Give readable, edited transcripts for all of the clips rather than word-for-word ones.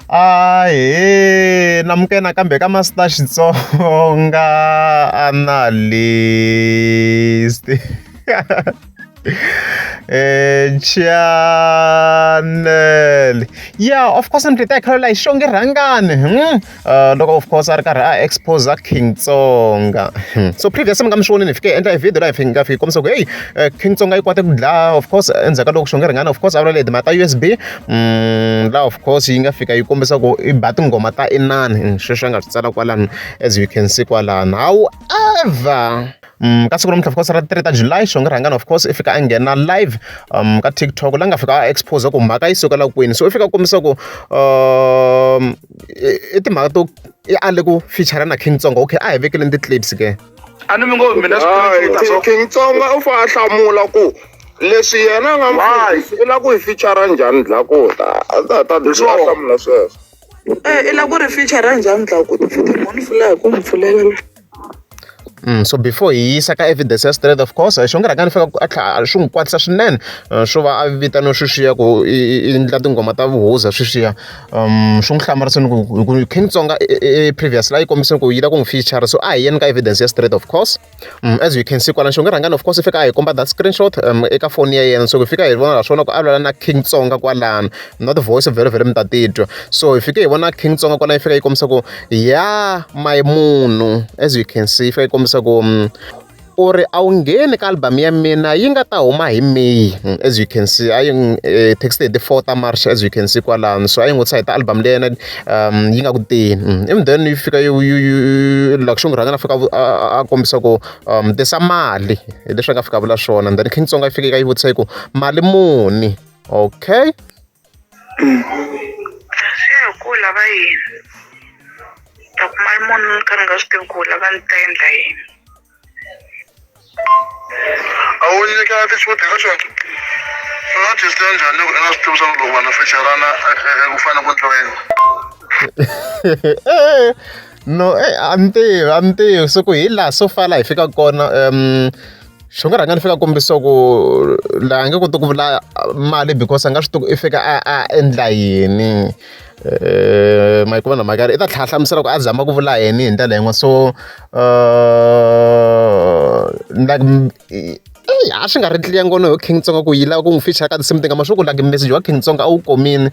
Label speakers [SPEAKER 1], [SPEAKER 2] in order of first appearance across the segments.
[SPEAKER 1] Ahee namukela nakambe ka Master Xitsonga Analyst channel ya of course ni ta hi kha la hi xonge rhangani loko of course a ri karhi a expose King Tsonga so previous mi nga mi swi vonile hi fike hi endla e video laha hi nga fika hi kombisa ku hey King Tsonga yi kwate ku dlaya of course endzhaku ka loko Xonge Rhangani of course a vulavula hi timhaka ta U_S_B laha of course yi nga fika yi kombisa ku i ba tinghoma ta inani sweswi a nga swi tsala kwalano as you can see kwalano however ka siku namuntlha of course ra 3 ta July Xonge Rhangani of course i fika a nghena live ka TikTok la nga fika a expose ku mhaka yi sukela kwini so i fika a kombisa ku i timhaka to i ale ku feature na King Tsonga okay a hi vekeleni ti-clips ke
[SPEAKER 2] a ni mi ngo mina
[SPEAKER 3] Hayi,
[SPEAKER 2] swi so
[SPEAKER 3] King Tsonga u fanele a hlamula ku leswi yena a nga
[SPEAKER 2] Why?
[SPEAKER 3] mfundhisi i lava ku hi feature njhani Dlakuta a ta ta
[SPEAKER 2] Hi swona.
[SPEAKER 3] hlamula sweswo
[SPEAKER 4] Eh, i lava ku ri feature njhani Dlakuta futhi mo ni pfula hi ku mi pfulela
[SPEAKER 1] So before hi yisa ka evidence ya straight of course Xonge Rhangani fika a tlhela swi n'wi kwatisa swinene swo va a vitaniwa sweswiya ku i endla tinghoma ta vuhuza sweswiya swi n'wi hlamarisini ku hi ku King Tsonga previous la yi kombisile ku yi lava ku n'wi feature so a hi yeni ka evidence ya straight of course as you can see kwala Xonge Rhangani of course i fika a hi komba that screenshot eka foni ya yena so hi fika hi vona la swona ku a vulavula na King Tsonga kwalano not voice vhele vhele mi ta titwa so hi fike hi vona King Tsonga kwala yi fika yi kombisa ku ya my munhu as you can see yi fika yi kombisa ku u ri a wu ngheni ka album ya mina yi nga ta huma hi May as you can see a yi text hi ti-4 ta March as you can see kwalano so a yi n'wi vutisa hi ta album leyi yena yi nga ku teni ivi then yi fika yi loko Xonge Rhangani a fika a kombisa ku tisa mali hi leswi a nga fika a vula swona and then King Tsonga yi fika yi vutisa yi ku mali muni okay
[SPEAKER 4] Swi ya hi ku u lava yini ta ku mali muni ni kha ni nga swi tivi ku u lava ni ta endla yini
[SPEAKER 2] a wu nyika attitude ka xona u nga twisisa njhani loko i nga swi tivi swa ku loko vanhu featurana ku fanele ku endliwa yini
[SPEAKER 1] no a ni tivi a ni tivi se ku hi laha so far laha hi fika kona Xonge Rhangani fika kombisa ku laha a nge koti ku vula mali because a nga swi tivi ku i fika a endla yini ma yi kuma na mhaka i ta tlhela a hlamusela ku a zama ku vula yini hi ndlela yin'wana so like a swi nga ri clear ngopfu hi King Tsonga ku yi lava ku n'wi feature ka tinsimu tingani ma swi ku like message wa King Tsonga a wu komile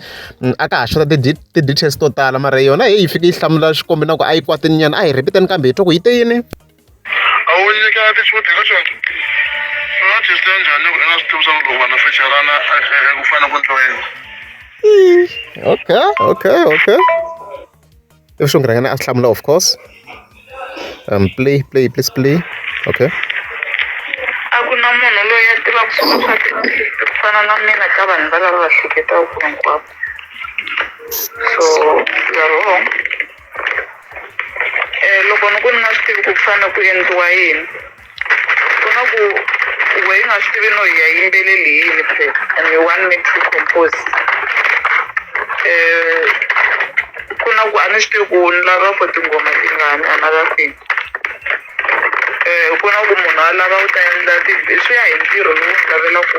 [SPEAKER 1] a ka ha xota ti-details to tala mara yona heyi yi fike yi hlamula xikombi na ku a yi kwatile nyana a hi repeat-eni kambe hi twa ku yi te yini.
[SPEAKER 2] A wu nyika attitude ka xona u nga twisisa njhani loko i nga swi tivi swa ku loko vanhu featurana ku fanele ku endliwa yini
[SPEAKER 1] Okay. Ivi Xonge Rhangani a hlamula of course play play please play okay
[SPEAKER 4] a ku na munhu loyi a tivaka swilo swa ti-artist ku fana na mina ka vanhu va lava va hleketaka hinkwavo so you are wrong loko ni ku ni nga swi tivi ku ku fanele ku endliwa yini ku na ku we yi nga swi tivi no hi ya yimbeleli yini phela and you want me to compose ku na ku a ni swi tivi ku ni lava for tinghoma tingani another thing ku na ku munhu a lava ku ta endla swi ya hi ntirho lowu ni lavelaka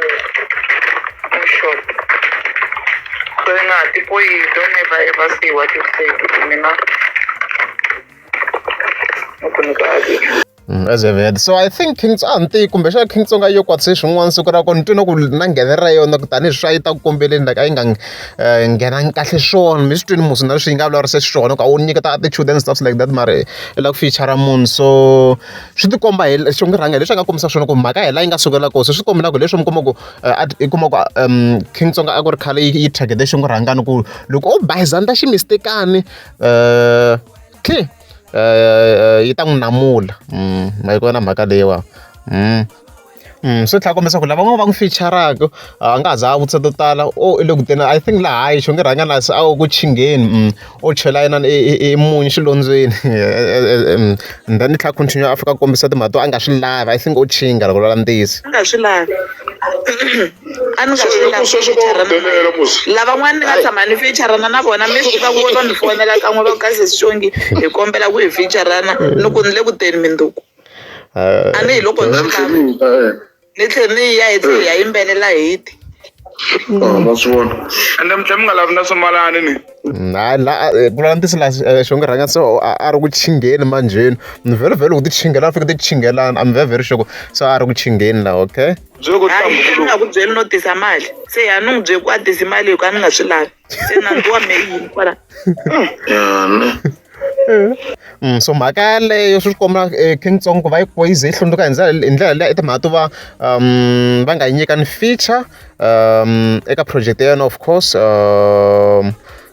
[SPEAKER 4] in short so i nga ha tipoyi don't never ever say what you say mina ni ku ni ku attitude
[SPEAKER 1] As I've heard. So I think King a ni tivi kumbexana King Tsonga yo kwatise swin'wana siku ra kona ni twe na ku na nghenelela yona ku tanihi swi a yi ta ku kombeleni like a yi nga nghenangi kahle swona mi swi twini musi na leswi yi nga vulavurise xiswona ku a wu nyiketa attitude and stuff like that mara i lava ku feature munhu so swi tikomba hi Xongi Rhanga leswi a nga kombisa swona ku mhaka hi laha yi nga sukela kona so swi komba na ku leswi mi kuma ku i kuma ku King Tsonga a ku ri khale yi target Xongi Rhangani ku loko o bayizani ta xi-mistake-ani okay yi ta n'wi namula ma yi vona mhaka leyiwa swi tlhela kombisa ku lava van'wana va n'wi feature-aka a nga ha za a vutisa to tala o i le ku teni I think laha hayi Xongi Rhangani se a wu ku chingheni o chela inani i munyu xilondzweni and then i tlhela continue a fika a kombisa timhaka to a nga swi lavi I think o chinga loko vulavula ntiyiso.
[SPEAKER 4] A nga swi lavi a ni nga swi lavi
[SPEAKER 2] sweswo va ku delela musi
[SPEAKER 4] lavan'wana ni nga tshama ni featurana na vona mi swi tiva ku va ni fonela kan'we va ku ka sesi Xongi hi kombela ku hi featurana ni ku ni le ku teni minduku a ni hi loko ni swi lava ni tlhela ni ya hi tlhela hi ya yimbelela hiti.
[SPEAKER 2] Ah, va swi vona.
[SPEAKER 3] Ende mi tlhela mi nga lavi na swimalani ni.
[SPEAKER 1] Hayi la ku vulavula ntiyiso la Xihongi rhanga se a ri ku chingheni manjheni ni vhele vhele ku ti chinghela a fika ti chinghelana I'm very very sure ku se a ri ku chingheni la okay.
[SPEAKER 3] Byi le ku
[SPEAKER 4] Hayi ni nga ku byeli no tisa mali se ya ni n'wi byeli ku a tisi mali hi ku a ni nga swi lavi se nandzu wa mehe yini kwala.
[SPEAKER 2] Ya ne.
[SPEAKER 1] So mhaka yaleyo swi komba King Tsongo ku va yi poyize yi hlundzuka hi ndlela hi ndlela liya i timhaka to va va nga yi nyikani feature eka project ya yena of course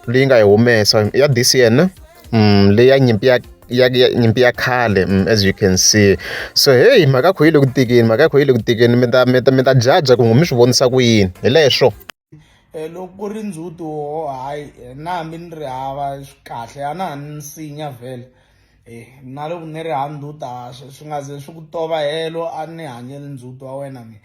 [SPEAKER 1] leyi nga yi humesa ya this year ne leyi ya nyimpi ya ya ya nyimpi ya khale as you can see so heyi mhaka ya kho yi le ku tikeni mhaka ya kho yi le ku tikeni mi ta mi ta mi ta judge ku mi swi vonisa ku yini hi leswo.
[SPEAKER 5] Loko ku ri ndzhuti woho hayi na hambi ni ri hava swi kahle a na ha ni nsinya vhele na loko ni ri hava ndzhuti a swi nga ze swi ku tova helo a ni hanyeli ndzhuti wa wena mina.